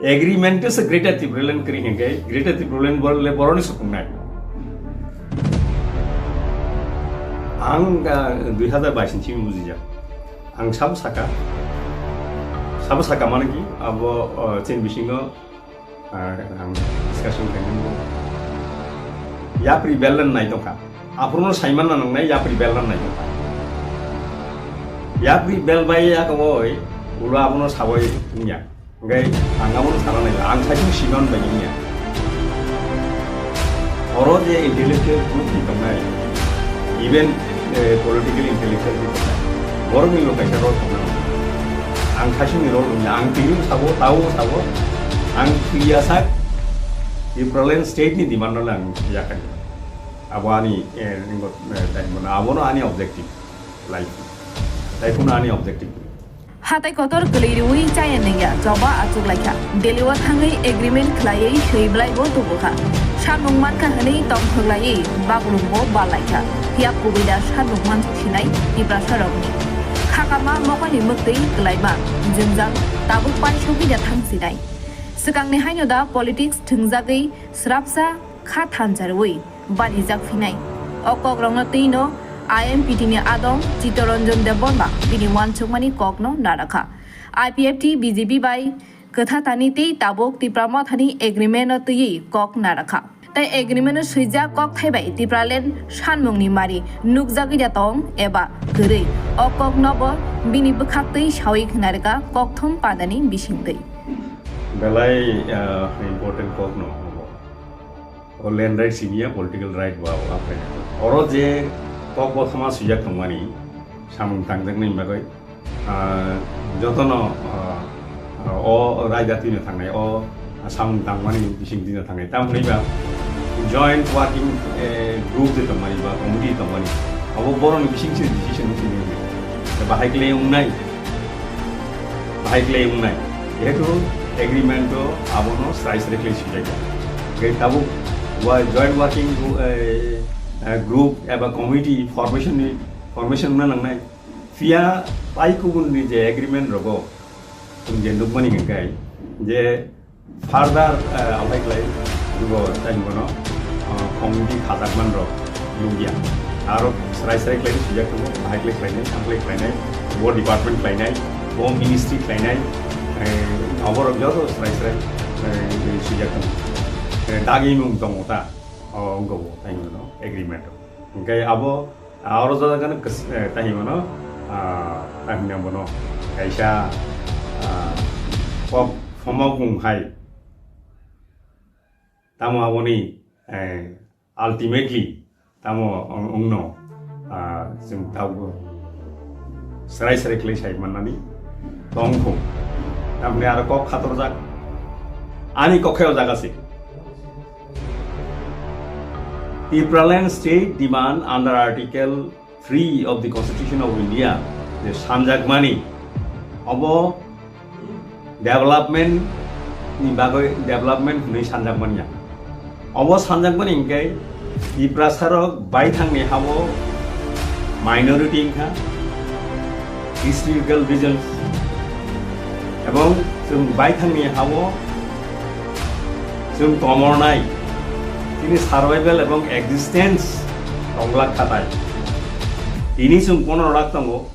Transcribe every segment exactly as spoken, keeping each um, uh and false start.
Agreement se Greater Tipraland kwrwi hinkhe Greater Tipraland bor-, le boroni sukungnai. Ang, ah, dui hazar bais ni simi bujijak. Ang sabo saka, sabo saka mane ki, abo, ah, chini bisingo, ah, ang discussion khainani. Yapri bel nai tongkha. Aphuru no saiman na nangnai yapri bel nai tongkha. Yapri bel bai yakoboi ulo abono saboi wngya. Hingke ang abono sana nai, ang saichung siman bai wngya. Oro je intellectual group ni tongnai, even, eh, political intellectual ni tongnai, borok ni bo kaisa role tongna. Ang saichung ni role wngya, ang tini sabo, tao sabo, ang twiya sak, Tipraland state ni demand no ang yakani. Abo ani, eh, ringo, eh, tai bono, abono ani objective life. Tai kuno ani objective. Hatai kotor kwlwi rwi chaya nengya choba achuk laikha. Delhi o thangwi agreement khwlaiwi swi bwlai bo tubukha. Sanmung mankha hwnwi tongthok laiwi bagrumbo bal laikha. Phiya kubui da sanmung mansuk sinai Tiprasa rokni. Khakama mokani mwktwi kwlaima jwngjal tabuk paisogwi da thang sinai. Swkangni haino da politics thwngjagwi srapsa kha thansa rwi banijak phinai. O kokrokno twi no I M P T ni adong Chittoranjan Debbarma bini uansukmani kokno narakha. I P F T B J P bai kwtha tani tei tabuk Tipra Mothani agreement no twiwi kok narakha. Tai agreement no swijak kok thai bai Tipraland sanmungni mari nukjagwi da tong eba kwrwi. O kok no bo bini bwkhak twi sawi khwnarwkha kokthum pandani bisingtwi. Belai, ah, important kok no. O land right simi ya, political right bo abo aphai. Oro je kok bo thoma swijak tongmani, samung tangjaknai bagwi, ah, jotono, ah, ah, o raida twino thangnai, o samung tangmani bising twino thangnai. Tamo hwnwi ba joint working, eh, group je tongmani ba committee tongmani, abo borokni bising se decision wngwi tongmani. Bahai khlai wngnai. Bahai khlai wngnai. Jehetu agreement o abono srai srai khlai swijak ya. Khe tabuk wa-, joint working gru-, eh, eh, group eba committee formation ni, formation wngna nangnai. Phiya tai kubun ni je agreement rogo, chwng je nukmani hwnkhe je Further, eh, amai khlai, bo tei bono, eh, committee khajakman rok nukya. Aro srai srai khlai swijak tongo, bahai khlai khlainai, samkhlai khlainai, bo department khlainai, bo ministry khlainai, eh, aborok joto srai srai, eh, swijak tongo. Eh, dagimung tongo ta, o wngkha bo tei bono agreement rok. Hwnkhe abo Ah, oro jora gana kis-, eh, tahimano, ah, tahimna bono kaisa, ah, kok phomokung hai. Tamo aboni, eh, ultimately tamo ong-, ongno, ah, chwng tabuk srai srai khlai sai mannani tongthung. Tamni aro kok khatorjak. Ani kok khe o jaga se. Tipraland state demand under Article three of the Constitution of India je sanjakmani obo development ni bagwi development hwnwi sanjakmani ya. Obo sanjakmani hwnkhe Tiprasarok baithangni habo minority wngkha, historical reasons, ebong chwng baithangni habo chwng komornai, chini survival ebong existence tonglak khatai. Tini chwng pono lak tongo,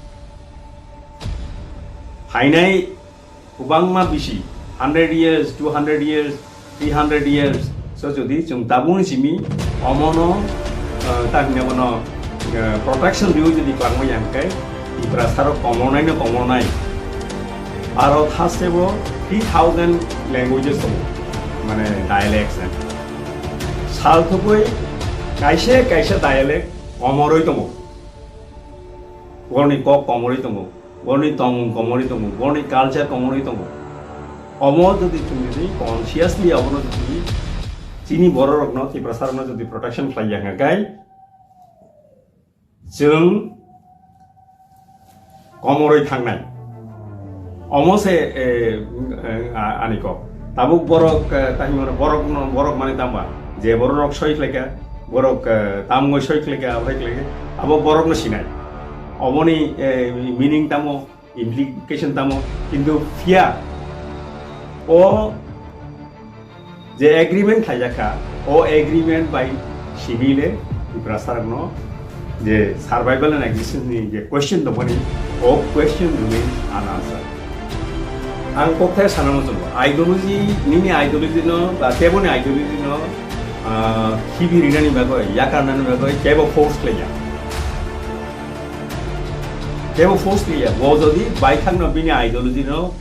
phainai kwbangma bisi, hundred years, two hundred years, three hundred years, so jodi chwng tabukni simi omono, eh, ta hwnwi abono, eh, protection riwi jodi kwlangma yang khe, Tiprasarok komornaino komornai. Bharot hasteo three thousand languages tongo, mane dialects, eh. Sal thubui kaisa kaisa dialect komorwi tongo. Borokni kok komorwi tongo, borokni tongmung komorwi tongo, borokni culture komorwi tongo. Omo jodi chwng jodi consciously abono jodi chini bororokno, Tiprasarokno jodi protection khlai ya hwnkhe, chwng komorwi thangnai. Omo se, eh, eh, a-, ani kok. Tabuk borok, eh, tahimano borokno, borok mani tamba. Je borok soi khlaika, borok, eh, tamungoi soi khlaika, abai khlaika. Abo borokno sinai. Oboni, eh, meaning tamo, implication tamo. Kintu phiya o Je agreement khlaijak kha, o agreement bai simi le Tiprasa rokno je survival and existence ni je question tongmani, o question remains unanswered. Ang kokthai sana muchungo, ideology, nini ideology no ba keboni ideology no, ah, khibi rinani bagwi, yakarnani bagwi kebo force khlaiya. Kebo force khlaiya. Bo jodi baithangno bini ideology no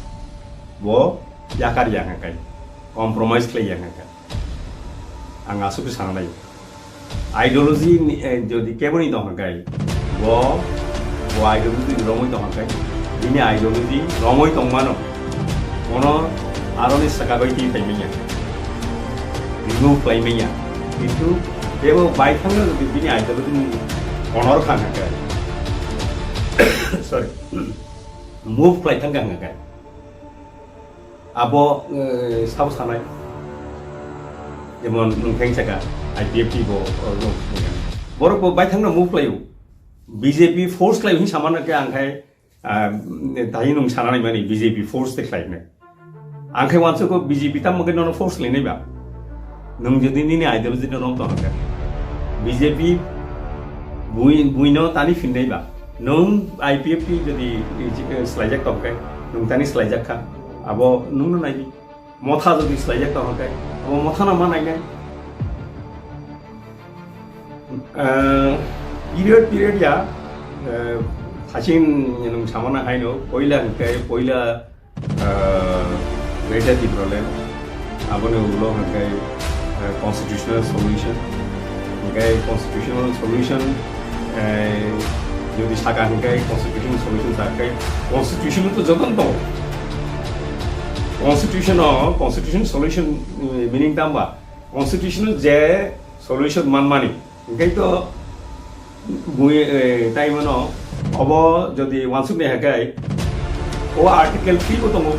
bo yakar ya hwnkhai, compromise khlai ya hwnkhai. Ang aswk khe sana nai. Ideology ni, eh, jodi keboni tong hwnkhai, bo, bo ideology romwi tong hwnkhai, bini ideology romwi tong mano. Bono aroni swkagwi twi phai manya, remove khlai manya. Kintu kebo baithangno jodi bini ideology ni honor kha hwnkhai, sorry, move khlai thang kha hwnkhai, abo, eh, sabo sanai. Jemon nwng theng saka I P F T bo, oh, no, borok bo baithangno move khlaio. B J P force khlaio hin samano khe ang khai, ah, tei nwng sana nai mani B J P force te khlai hwnwi. Ang khai wansukgo B J P tamo khe nono force khlainai ba? Nwng jodi nini ideology no romto hwnka, B J P bui, buino tani phinnai ba? Nwng I P F T jodi, eh, slaijak tong khe, nwng tani slaijak kha, abo nwngno naidi. Motha jodi slaijak tong khe, abo mothano ma nainai. Eh, period, period ya, eh, thaiching nwng samana haino, poila hwnkhe, poila, eh, Greater Tipraland, aboni ulo hwnkhe, eh, constitutional solution, hwnkhe constitutional solution, eh, jodi saka hwnkhe constitutional solution sakhe, constitution to jotono tongo. Constitution o, constitutional solution, eh, meaning tamba? Constitutional je solution manmani, hwnkhe to bui, eh, tai mano, obo jodi wansuk ni hakai, o article three bo tongo.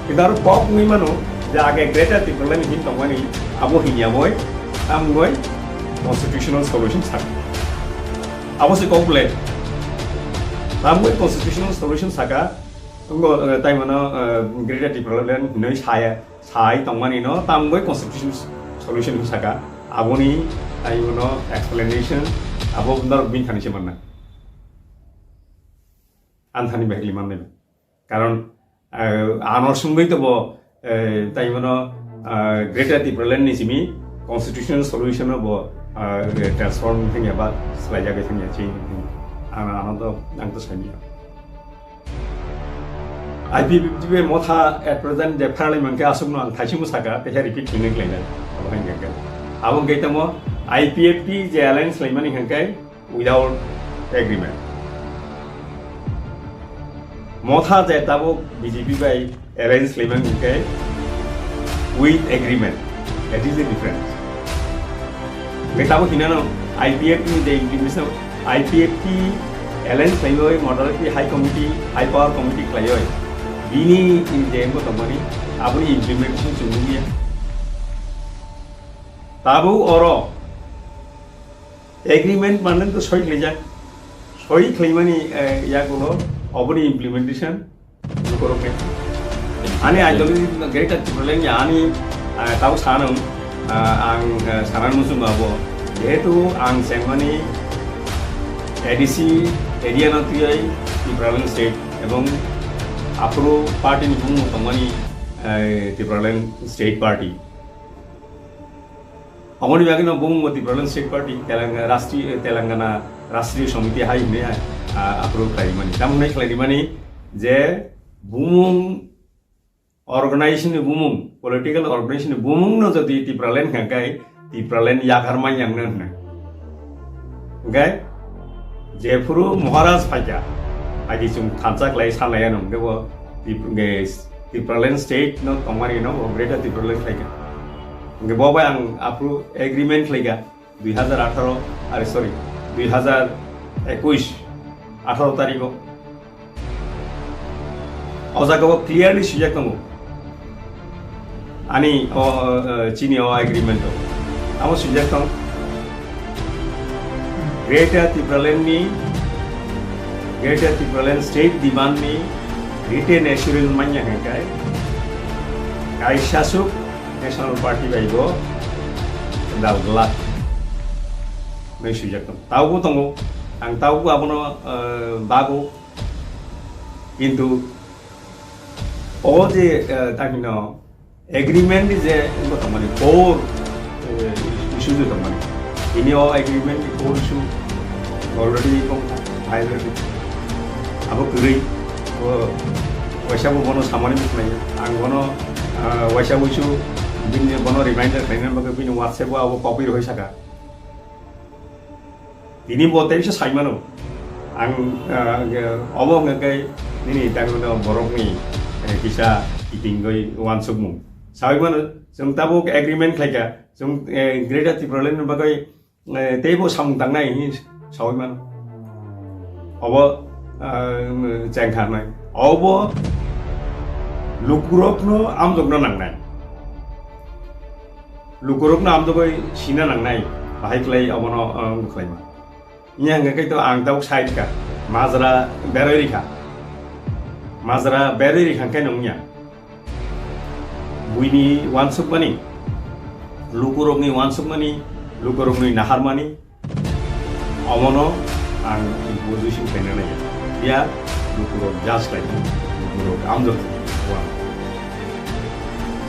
Kintu aro kok wngwi mano je age Greater Tipraland hin tongmani, abo hinya boi, tamgoi constitutional solution saka. Abo se kok le. Tamgoi constitutional solution saka, wngbo, eh, tai mano, eh, Greater Tipraland hinwi saya. Sai tongmani no tamgoi constitution solution hinwi saka, aboni tai uno explanation abo norok bini thani se manna. Ang thani bahigli mannai ba. Karon, eh, ano sungwi to bo, eh, tai mano, eh, Greater Tipraland ni simi constitutional solution no bo, eh, transform thangya ba swlaijagwi thangya chi. Ang ano to, ang to sani. I P F T bai motha at present je pharlai mankhe aswkno ang thaichingbo saka, tei khe repeat khlai khlainai. Abo hai khe. Abo hwnkhe tamo I P F T je alliance khlaimani hwnkhe without agreement. Motha je tabuk B J P bai alliance khlaimani hwnkhe with agreement. That is the difference. Hwnkhe tabuk hinano I P F T ni je implementation, I P F T alliance khlaiwi modality high committee, high power committee khlaiwi bini je wngbo tongmani aboni implementation chwng nukya. Tabuk oro agreement manwi to soi khlaijak, soi khlaimani, eh, yagulo oboni implementation Lukurok ni. Ani ideology Greater Tipraland ni ani, ah, tau sanung, ah, ang, ah, sanan muchung abo. Jehetu ang chengmani A D C area no twiwi Tipraland state ebong aphuru party ni bumung tongmani, eh, Tipraland state party. Aboni bagwi no bumung bo Tipraland State Party, Telanga-, Rashtriya, Telangana Rashtriya Samiti hai hwnwi hai, ah, approve khlaimani. Tamo hwnwi khlaimani je bumung organization ni bumung, political organization ni bumung no jodi Tipraland hwnkha khe Tipraland yakarma yang no hwnwi. Hwnkhe jephuru Maharaj phaikha, agi chwng thansa khlai sanlaiya no, hwnkhe bo Tip-, hwnkhe Tipraland state no tongmani no bo Greater Tipraland khlaikha. Hwnkhe bo bai ang aphuru agreement khlaikha dui hazar atharo, are sorry, dui hazar ekush, atharo tarikh o. O jaga o clearly swijak tongo. Ani o, o, o, chini o agreement o. Amo swijak tong. Greater Tipraland ni, Greater Tipraland state demand ni written assurance manya hwnkhe Kaisa suk National Party bai bo dal glak hwnwi swijak tongo. Tabukbo tongo, ang tabukbo abono, eh, bago. Kintu o je, eh, tangino agreement ni je wngkha tongmani core, eh, issue je tongmani. Ini o agreement ni core issue already wngkha, viral. Abo kwrwi, o waisa bo bono samani mukhnai. Ang bono, ah, waisa wisu bini bono reminder khlaina bagwi bini WhatsApp o abo copy rwui saka. Tini bo tei bisa sai mano. Ang, ah, ge-, obo hwnka khe nini tangmano borokni, eh, kisa kitingwi wansukmung. Sai mano, chwng tabuk agreement khlaikha, chwng, eh, Greater Tipraland ni bagwi, eh, teibo samung tangnai hinwi saui mano. Obo, ah, chengkharnai. Obo lukurokno amjokna nangnai. Lukurokno amjogwi sina nangnai, bahai khlai obono, ah, wngkhlaima. Wngya hwnkhe khe to ang tabuk side kha, majra berwi rikha. Majra berwi rikha khe nungya. Buini wansukmani, lukurokni wansukmani, lukurokni naharmani, omono ang opposition khaina naiya. Phiya lukurok judge khlainai, lukurok amjok khlainai.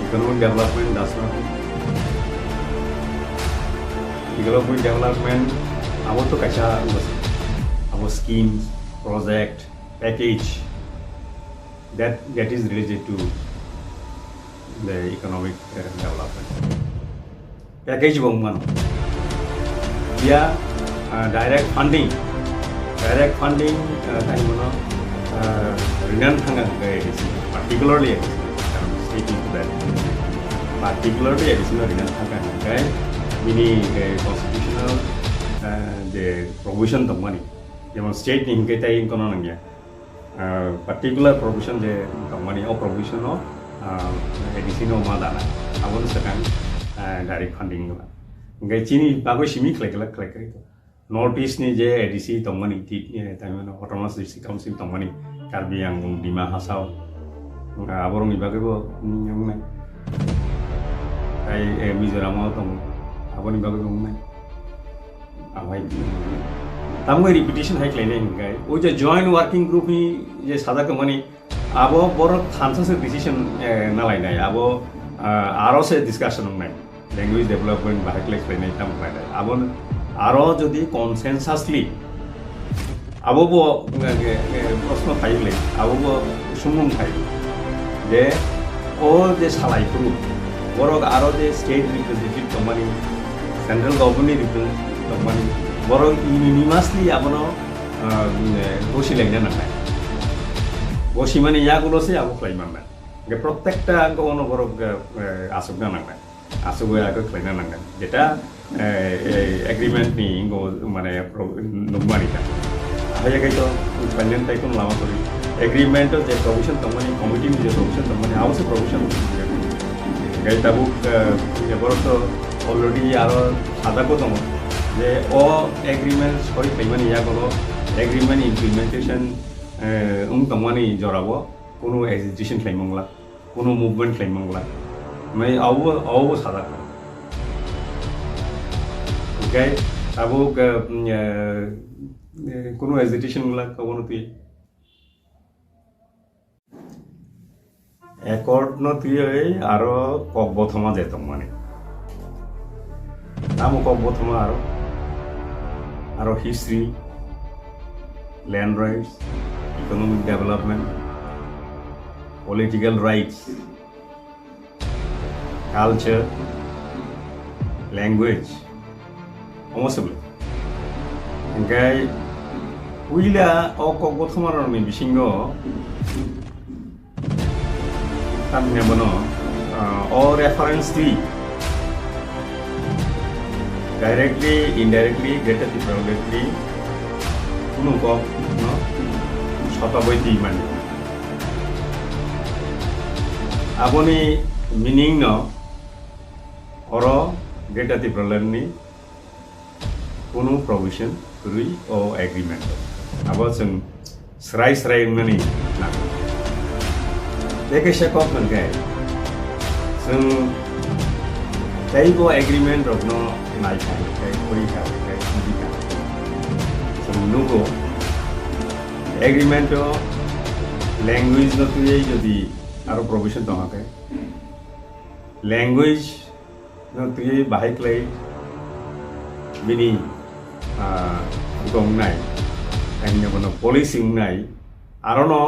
Economic development does not, economic development abo to kaisa abo schemes, project, package that, that is related to the economic, uh, development. Package bo wngmano. Phiya, ah, direct funding, direct funding, ah, tei bono, ah, rinan thangkha hwnkhe A D C, particularly A D C, karon state ni kwtal, particularly A D C no rinan thangkha hwnkhe bini, eh, constitutional, ah, je provision tongmani, jemon state ni hwnkhe tei wngkha no nangya. Ah, particular provision je tongmani, o provision no, ah, A D C no ma dana, abono swkang, ah, direct funding wngla. Hingke chini bagwi simi khlai khlai khlai khlai. North East ni je A D C tongmani, ti, eh, tamo Autonomous District Council tongmani, Karbi Anglong, Dima Hasao, ah, aborokni bagwi bo, mm, wngnai. Tai, eh, Mizoram o tongo, aboni bagwi bo wngnai. Amai tamo repetition hai khlainai hwnkhe, o je joint working group ni je sajak tongmani, abo borok thansa se decision, eh, nalainai, abo, ah, aro se discussion wngnai, language development bahai khlai khlainai tamo khlainai, abo aro jodi consensusly Abo bo, nge, nge, nge, proshno phai le, abo bo sumung phai le. Je, o je salai phuru, borok aro je state representative tongmani, central government ni representative tongmani, borok unanimously abono, ah, nge, bosi laina nangnai. Bosi mani yagulo se abo khlai mannai. Nge, prottekta ang ono borok, eh, eh, asukna nangnai. Asugwi abo khlaina nangkha. Jeta, eh, eh, agreement ni ingo mane pro-, nukmani kha. Ahaya khe to finance tai kono lama kori. Agreement o je provision tongmani, committee ni je provision tongmani, abo se provision tongmani. Gai tabuk, eh, je borok to already aro sadak bo tongo. Je o agreement soi khlaimani yago agreement implementation, eh, wng tongmani jorabo kono agitation khlaimangla. Kuno movement khlai mangla. Mai abo, abo sajak. Hingke abo ke, mm, eh, eh, kuno agitation wngla, abono twi. Accord no twiwi aro kok bothoma je tongmani. Tamo kok bothoma aro, aro history, land rights, economic development, political rights, culture, language, omo se bwlai. Hingke puila o kok bothoma rokni bisingo tamni bono, ah, o reference twi directly, indirectly, Greater Tipraland ni kunu kok no sotaboi twi mani. Aboni meaning no oro Greater Tipraland ni kunu provision kwrwi o agreement o. Abo chwng srai srai wngnani nango. Tei kaisa kok hwnkhe, Chwng teibo agreement rokno naikha, tei khorikha, tei khibikha. Chwng nugo, agreement o language no twiwi jodi aro provision tongkha khe, language no twiwi bahai khlai bini, ah, gongnai, tei bono policy wngnai, arono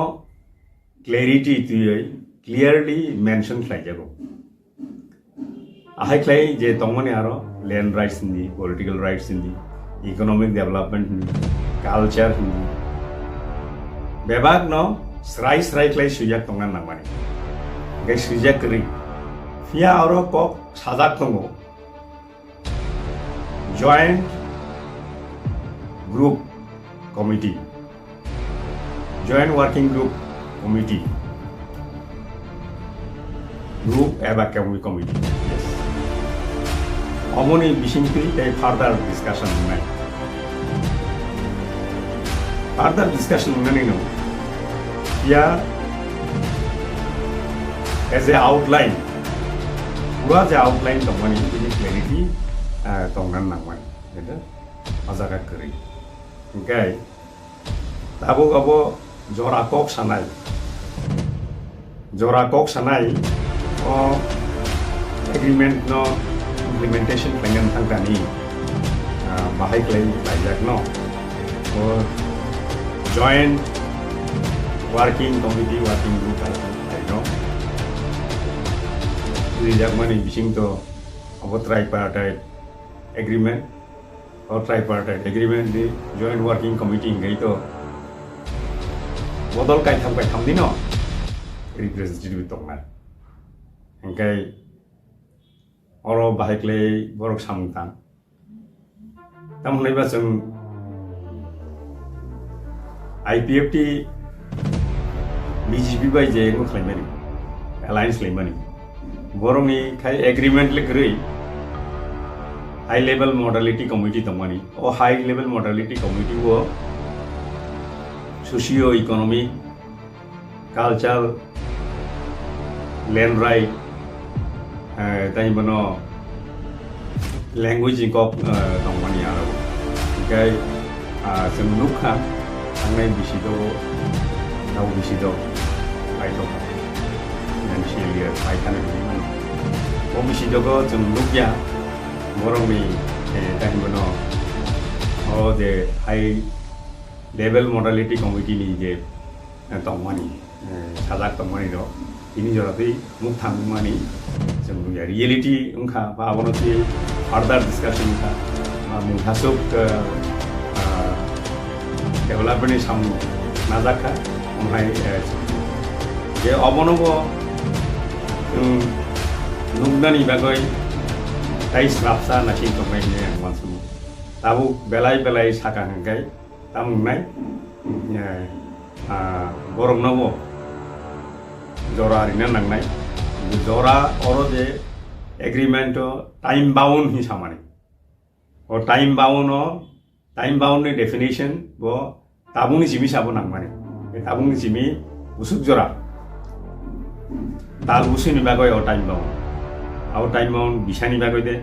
clarity twiwi clearly mention khlaijago. Ahai khlai je tongmani aro land rights hindi, political rights hindi, economic development hindi, culture hindi. Bebak no srai srai khlai swijak tongna nangmani. Hingke swijak kwrwi. Phiya oro kok sajak tongo. Joint Group Committee, Joint Working Group Committee, Group eba Committee, yes. Omoni bisingtwi tei further discussion wngnai. Further discussion wngnani no, ya, as a outline, pura je outline tongmani, bini clarity, ah, tongna nangmani. Ede, o jaga kwrwi. Hingke, tabuk abo jora kok sanai. Jora kok sanai, o agreement no implementation khlaina thangkani, ah, bahai khlai laijak no. O joint working committee, working group hai khlai no. Rijakmani bising to abo tripartite agreement, o tripartite agreement di joint working committee hingkai to bodol kaitham kaitham di no representative tongnai. Hingkai oro bahai khlai borok samung tang. Tamo hwnwi ba chwng I P F T B J P bai je eno khlaimani, alliance khlaimani. Borokni khai agreement le kwrwi high level modality committee tongmani. O high level modality committee o socio economic, culture, land right, eh, tei bono language ni kok, eh, tongmani aro. Hingke, ah, chwng nukha, thangnai bisi dogo, tabo bisi dok, paithok, financial year, paithani bini mano. O bisi dogo chwng nukya, borokni, eh, tei bono, o je high level modality committee ni je, eh, tongmani, eh, sajak tongmani rok, tini jora twi mukthang wngmani chwng nukya. Reality wngkha, ba abono twi further discussion wngkha, ba mungthasuk, eh, ah, development ni samung najakha, omohai, eh, je obono bo chwng nuknani bagwi tai srapsa naising tongnai hinwi ang uansukgo. Tabuk belai belai saka hwnkhe, tamo wngnai, eh, ah, borokno bo jora rina nangnai. Jora oro je agreement o time bound hinwi samani. O time bound o, time bound ni definition bo tabukni simi sabo nangmani. Be tabukni simi busuk jora. Tal busini bagwi o time bound. O time bound bisani bagwi de,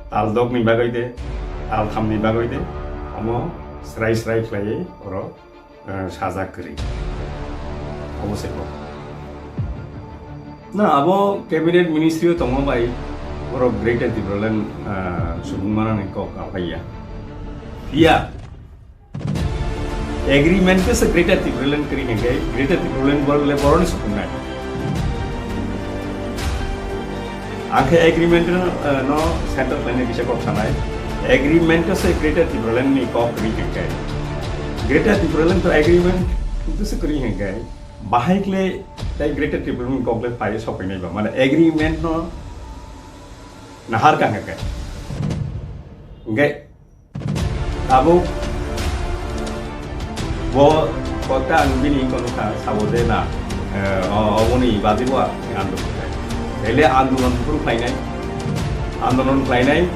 tal dokni bagwi de, tal thamni bagwi de, omo srai srai khlaiwi oro, eh, sajak kwrwi. Omo se kok. Na, abo cabinet ministry o tongma bai borok Greater Tipraland, eh, subung manani kok aphaiya. Phiya, agreement khe se Greater Tipraland kwrwi hwnkhe, Greater Tipraland bor-, le boroni sukungnai. Ang khe agreement no, eh, no center khlainai kisa kok sanai. Agreement to se Greater Tipraland ni kok kwrwi hwnkhe. Greater Tipraland to agreement to se kwrwi hwnkhe. Bahai kle tai Greater Tipraland ni kok le phai sok phainai ba. Mane agreement no nahar ka hwnkhe. Hwnkhe Tabuk bo kota ang bini wngkha nukha sabo de na, eh, o-, oboni bagwi bo ang andolon khlai. Taile andolon phuru khlainai, andolon khlainai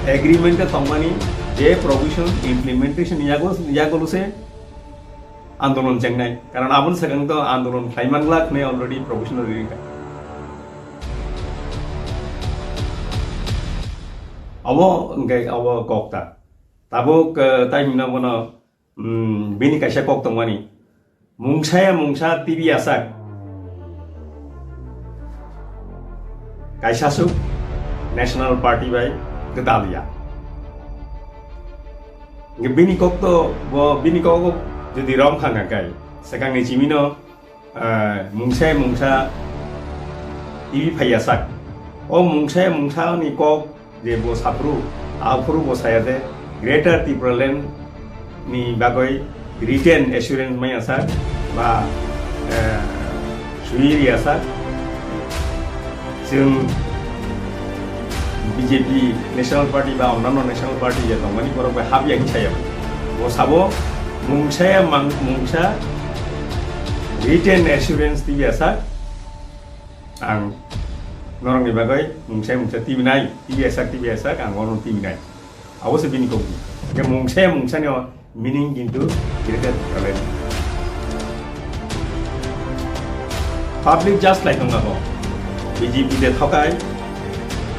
agreement o tongmani je provision implementation yago, yagolo se andolon chengnai. Karon aboni swkang to andolon khlaiman glak hwnwi already provision rwkha. Obo hwnkhe obo kok ta. Tabuk, eh, tai hwnna bono, mm, bini kaisa kok tongmani. Mungsa ya mungsa T V achak. Kaisa suk National Party bai gwdal ya. Hwnkhe bini kok to bo, bini kok jodi rom kha hwnkha khe, swkangni chimino, eh, mungsa ya mungsa T V phai achak. O mungsa ya mungsa ni kok je bo saphuru, aphuru bo saya de Greater Tipraland ni bagwi written assurance maya sak ba, eh, sui ria sak. Chwng B J P National Party ba onnanno National Party je tongmani borok bai hap ya hinwi saya. Bo sabo mungsa ya mang-, mungsa written assurance twi ya sak. Ang norokni bagwi mungsa mungsa twi nai, twi ya sak, twi ya sak, ang ono twi nai. Abo se bini kokni. Ke mungsa mungsa ni meaning kintu Greater Tipraland. Public just lai tong nabo. B J P de thokai,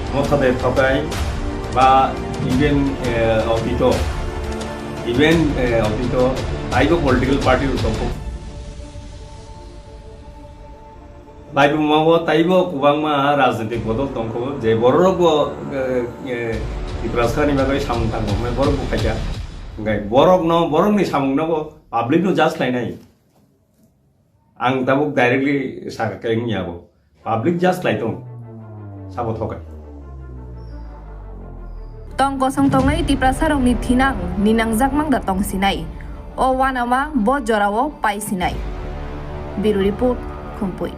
Motha de thokai, ba even, eh, otito, even, eh, otito, taibo political party rok tongkho. Laibuma o taibo kwbangma rajnitik bodol tongkho, je bororok bo, eh, eh, Tiprasa ni bagwi samung tangkho, hwnwi borok bo khaikha. Hwnkhe borokno, borokni samungno bo public no judge khlainai. Ang tabuk directly sakha khe wngya bo. Public judge khlai tong. Sabo thokai. Tong kosong tongnai Tiprasarokni thinang ninangjak mangda tongsinai. O uanama bo jorao paisinai. Bureau Report, Khumpui.